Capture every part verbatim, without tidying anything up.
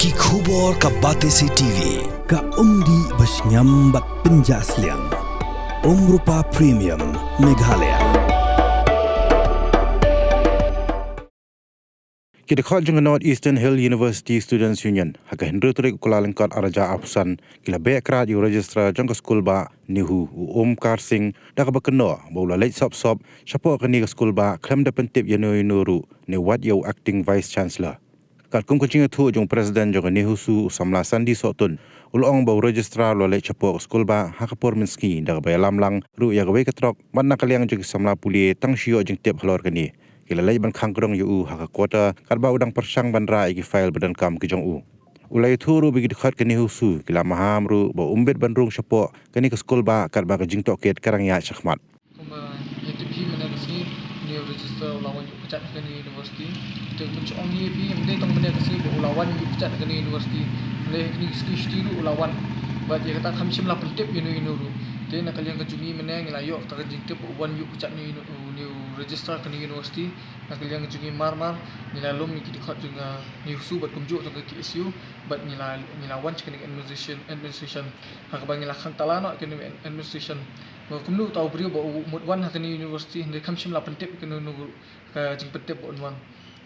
Ki khubor ka Batesi T V. Ka umdih ba shngiam bad pynjah sliang. Umrupa Premium Meghalaya. Ki dkhot jong ka North Eastern Hill University Students Union ha ka hynriew tarik u Kyllalyngkot arhajar arphew san ki la beh krad ïa u Registrar jong ka skul bah NEHU u Omkar Singh da kaba kynnoh ba u la leit sop sop shapoh kane ka skul bah khlem da pyntip ïa uno uno ruh ne wat ïa u Acting Vice Chancellor. Katkum ka jingïathuh jong u President jong ka NEHUSU u samla Sandy Sohtun u la ong ba u Registrar u la leit shapoh ka skul bah ha ka por mynsngi da kaba ïalam lang ruh ïa kawei ka trok bad na ka liang jong ki samla pule tang shu ïoh jingtip halor kane. Ki la leit ban khang kdong ïa u ha ka quarter katba u dang pyrshang ban rah ïa ki file ba donkam ki jong u. U la ïathuh ruh ba ki dkhot ka NEHUSU ki la maham ruh ba um bit ban rung shapoh kane ka skul bah katba ka jingtohkit ka dang ïaid shakhmat. Kumba ïa tip hi mynne ka sngi une u Registrar u la wan ïuh kjat ha kane ka university. Te kumba shu ong hi ïa phi ym dei tang mynne ka sngi ba u la wan ïuh kjat ha kane ka university. Hynrei ha kine ki sngi shuti ruh u la wan. Bad ïa kata kham shym la pyntip ïa uno uno ruh. Te na ka liang ka jong ngi mynne ngi la ïoh kata ka jingtip ba u wan ïuh kjat une u, une u Registrar kane ka university. Na ka liang ka jong ngi mar mar ngi la lum ïa ki dkhot jong ka NEHUSU bad kumjuh jong ka KSU bad ngi la, ngi la wan sha kane ka administration, administration. Ha kaba ngi la khang tala noh ïa kane ka administration. Ba kumno uta u briew ba u mut wan ha kane ka university hynrei kham shym la pyntip ïa kane ka jingpyntip ba un wan.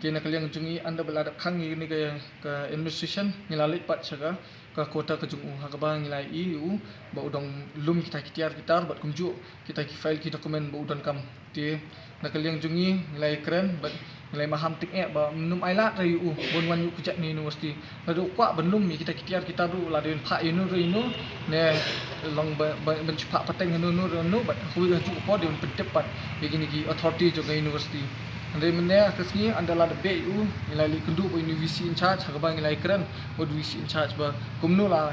Te na ka liang jong ngi ynda ba la dep khang ïa kane ka, ka administration ngi la leit pat sha ka, ka quarter ka jong u ha kaba ngi la ïohi ïa u ba u dang lum kita ki tiar ki tar bad kumjuh kita ki file ki document ba u donkam. Te na ka liang jong ngi ngi la ïakren bad ngi la ïa maham tyngeh ba ym nym ailad re ïa u ban wan ïuh kjat na university. Lada u kwah ban lum ïa kita ki tiar ki tar ruh la dei ban phah ïa uno re ïa uno ne long ba, ba, ban shu phah pateng ïa uno uno re uno bad ha kawei ka juh ka por dei ban pyntip pat ïa kine ki authority jong ka university. Hynrei mynne ha ka sngi ynda la dep beh ïa u ngi la leit kynduh bad une u VC in charge ha kaba ngi la ïakren bad u VC in charge ba kumno la,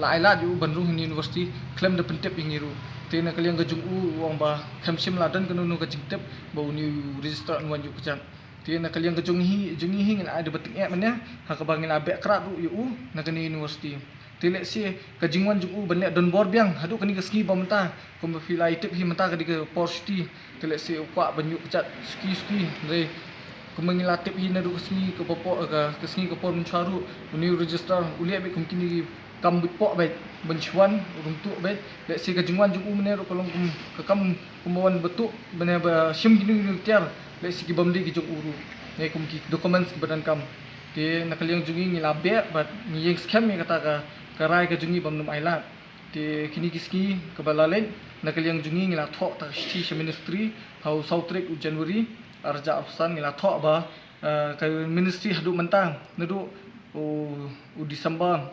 la ailad ïa u ban rung ha une u university khlem da pyntip ïa ngi ruh. Te na ka liang ka jong u u ong ba kham shym la don kano kano ka jingtip ba une u Registrar un wan ïuh kjat. Te na ka liang ka jong hi, jong ngi hi ngi la ai da ba tyngeh mynne ha kaba ngi la beh krad ruh ïa u na kane ka university. Te lehse ka jingwan jong u ban leh donbor biang haduh kane ka sngi ba mynta kumba phi la ïa tip hi mynta ka dei ka por shuti. Te lehse u kwah ban ïuh kjat suki suki hynrei kumba ngi la tip hi naduh ka sngi kaba por, ka, ka sngi ka por mynshuwa ruh une u Registrar u leh beit kum kine ki kam buit poh beit ban shu wan rung tuh beit. Lehse ka jingwan jong u mynne ruh ka long kum ka kam kumba wan ba tuh mynne ba shim kine ki tiar lehse ki bym dei ki jong u ruh ne kum ki documents kiba donkam. Te na ka liang jong ngi ngi la beh bad ngi ïeng skhem ïa kata ka, ka rai ka jong ngi ba ym nym ailad. Te kine ki sngi kaba la leit na ka liang jong ngi ngi la thoh ta ka shithi sha ministry ha u saw tarik u January arhajar arphew san ngi la thoh ba, eh, ka ministry haduh mynta naduh u, u December,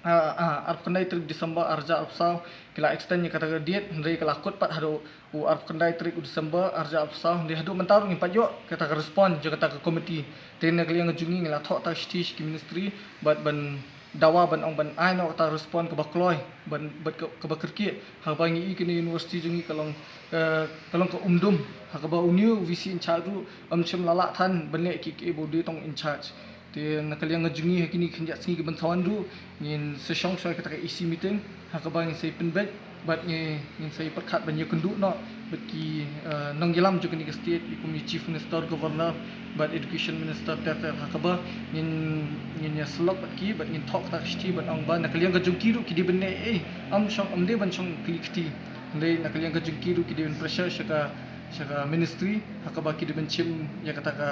ah, ah, arphew khyndai tarik December arhajar arphew saw ki la extend ïa kata ka date hynrei ka la kut pat haduh u arphew khyndai tarik u December arhajar arphew saw hynrei haduh mynta ruh ngim pat ïoh kata ka respond jong kata ka committee. Te na ka liang ka jong ngi ngi la thoh ta ka shithi sha ki ministry bad ban dawa ban ong ban ai noh kata ka respond kaba kloi ban bad ka, kaba kyrkieh ha kaba ngi i kane ka university jong ngi ka long, eh, ka long ka umdum ha kaba une u VC in charge ruh um shym la lah than ban leh kiei kiei ba u dei tang in charge. Te na ka liang ka jong ngi ha kine ki kynja sngi ki ban sa wan ruh ngin sa shong shuwa kata ka EC meeting ha kaba ngin sa ïa pynbeit bad ngi, ngin sa ïa pyrkhat ban ïakynduh noh bad ki, eh, nongïalam jong kane ka state kum i Chief Minister, Governor bad Education Minister ter ter ha kaba ngin, ngin ïasyllok bad ki bad ngin thoh kata ka shithi bad ong ba na ka liang ka jong ki ruh ki dei ban leh ei, ym shong, ym dei ban shong kli kti. Hynrei na ka liang ka jong ki ruh ki dei ban pressure sha ka, sha ka ministry ha kaba ki dei ban shim ïa kata ka,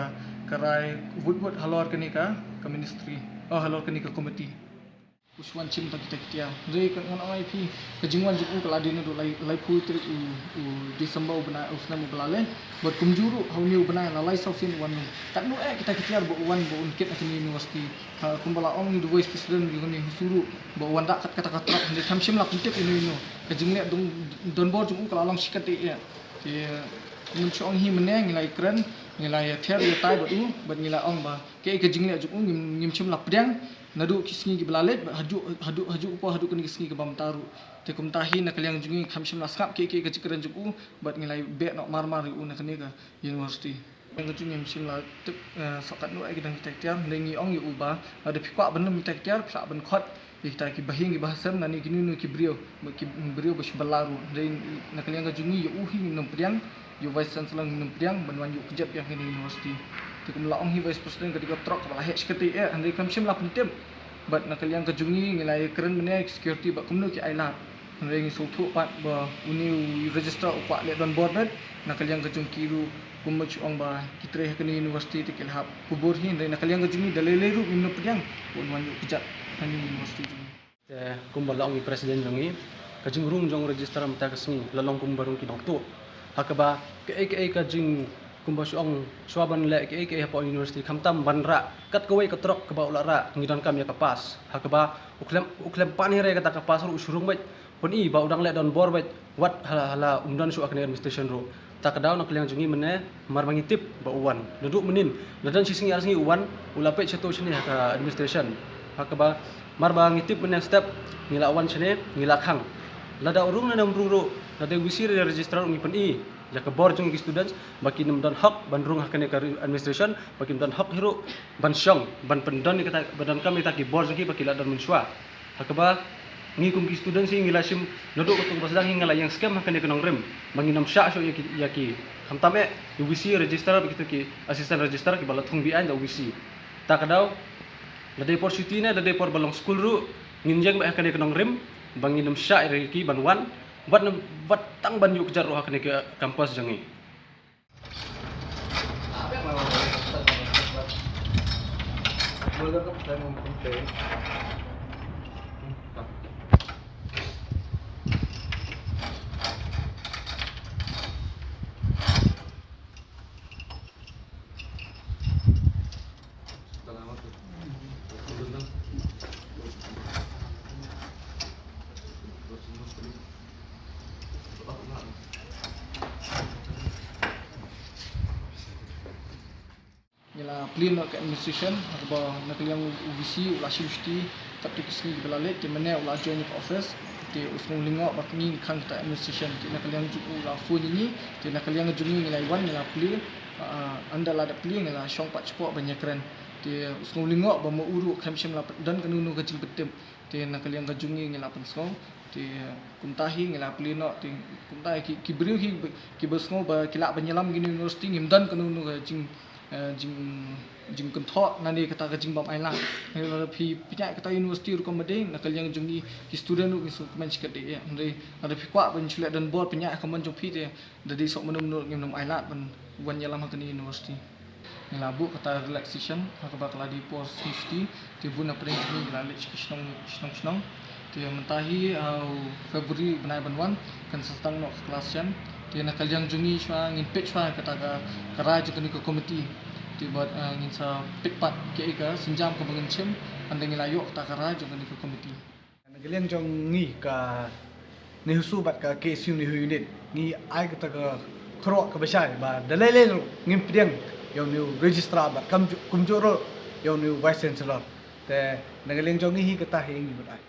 ka rai wut wut halor kane ka, ka ministry, oh, halor kane ka committee. U shu wan shim ta kita ki tiar. Hynrei ka ngan ong ïa phi ka jingwan jong u ka la dei naduh lai, laiphew tarik u, u December u bnai u snem uba la leit. Bad kumjuh ruh ha une u bnai la lai saw sien u wan. Katno eh kita ki tiar ba u wan ba un kit ha kane ka university. Ha, kumba la ong ïa u Vice President jong kane ka NEHUSU ruh ba u wan da kat kata ka truck hynrei kham shym la pyntip ïa uno uno. Ka jingleh don, donbor jong u ka la long shikatdei eh. Te kumba shu ong hi mynne ngi la ïakren, ngi la ïather ïatai bad u bad ngi la ong ba kaei ka jingleh jong u ngim, ngim shym la pdiang naduh ki sngi kiba la leit bad haduh, haduh, haduh ka por haduh kane ka sngi kaba mynta ruh. Te kumta hi na ka liang jong ngi kham shym la sngap kiei kiei ka jingkren jong u bad ngi la beh noh mar mar ïa u na kane ka university. Ka jong ngi ngim shym la tip, eh, soh katno eh ki dang kita ki tiar hynrei ngi ong ïa u ba lada phi kwah ban lum kita ki tiar phi lah ban khot ïa kita ki bahaïing ki bahasem lane kino kino ki briew, ki briew ba shu bylla ruh. Hynrei na ka liang ka jong ngi ïa u hi ngim pdiang, ïa u Vice Chancellor ngim pdiang ban wan ïuh kjat biang ha kane ka university. Te kum la ong hi Vice President ka dei ka truck kaba la heh shikatdei eh hynrei kham shym la pyntip. Bad na ka liang ka jong ngi ngi la ïakren mynne ki security bad kumno ki ailad. Hynrei ngi sngewthuh pat ba une u registrar u kwah leh donbor bad na ka liang ka jong ki ruh kumba shu ong ba ki trei ha kane university te ki la hap kubur hi, hynrei na ka liang ka jong ngi da lei lei ruh ngim nang pdiang ban wan ïuh kjat ha kane university jong ngi. Te kumba la ong i president jong ngi, ka jingrung jong registrar mynta ka sngi la long kumba rung ki nongtuh. Ha kaba kaei kaei ka jing kumba shu ong shuwa ban leh kaei kaei hapoh university khamtam ban rah kat kawei ka trok kaba u la rah ngi donkam ïa ka pass. Ha kaba u khlem u khlem pan hi re kata ka pass ruh u shu rung beit. Pyn-i ba u dang leh donbor beit wat hala hala um don shuh ha kane administration ruh. Ta ka daw na ka liang jong ngi mynne mar ba ngi tip ba u wan. Naduh mynnin la don shi sngi ar sngi u wan u la peit shato shane ha ka administration. Ha kaba mar ba ngi tip mynne step ngi la wan shane ngi la khang. Lada u rung ne um rung ruh lada u V C re registrar ngi pyn-i ïa ka bor jong ki students ba kin ym don hok ban rung ha kane ka administration ba kin ym don hok hi ruh ban shong ban pyndon ïa kata ba donkam ïa kata ki bor jong ki ba ki la don mynshuwa. Ha kaba ngi kum ki students hi ngi la shim naduh katto katba sdang hi ngi la ïeng skhem ha kane ka nongrim ba ngin ym shah shuh ïa ki, ïa ki. Khamtam eh ïa u V C registrar bad kito ki assistant registrar kiba la thung beaiñ da u V C. Ta ka daw la dei por shuti ne la dei por ba long skul ruh ngin ïeng beit ha kane ka nongrim ba ngin ym shah ïa ki ban wan wat nym wat tang ban ïuh kjat ruh ha kane ka campus jong ngi. Ngi la plie noh ka administration ha kaba na ka liang u V C u la shim shuti katto ki sngi kiba la leit te mynne u la join ka office. Te u sngew lyngngoh ba ngi khang kata administration te na ka liang jong u la phone ïa ngi te na ka liang jong ngi ngi la wan ngi la plie, ah, ynda la dep plie ngi la shong pat shapoh ban ïakren. Te u sngew lyngngoh ba ma u ruh khlem shym la don kano kano ka jingpyntip. Te na ka liang ka jong ngi ngi la pynsngew. Te kumta hi ngi la plie noh te kumta hi ki, ki briew hi kiba sngew ba ki lah ban ïalam kane ka university ngim don kano kano ka jing, eh, jing, jingkynthoh lane kata ka jingbym ailad. Lada phi pynïaid kata ka university rukom ba dei na ka liang jong ngi ki student ruh ngi sngewkmen shikatdei. Hynrei lada phi kwah ban shu leh donbor pynïaid ha ka mon jong phi te da dei soh mynno mynno ngim nym ailad ban wan ïalam ha kane ka university. Ngi la buh kata relaxation ha kaba ka la dei por sngewsih te bun na pdeng jong ngi ngi la leit sha ki shnong shnong shnong. Te mynta hi, ah, u February bnai ban wan kan sa sdang noh ka class ten. Te na ka liang jong ngi shuwa ngin peit shuwa kata ka, ka rai jong kane ka committee. Te bad, ah, ngin sa peit pat kaei ka sienjam kaba ngin shim. Hynda ngi la ïoh kata ka rai jong kane ka committee. Na ka liang jong ngi ka NEHUSU bad ka KSU NEHU unit ngi ai kata ka kyrwoh kaba shai ba da lei lei ruh ngim pdiang ïa u new registrar bad kumjuh, kumjuh ruh ïa u new vice chancellor. Te na ka liang jong ngi hi kata hi ngi bad ai.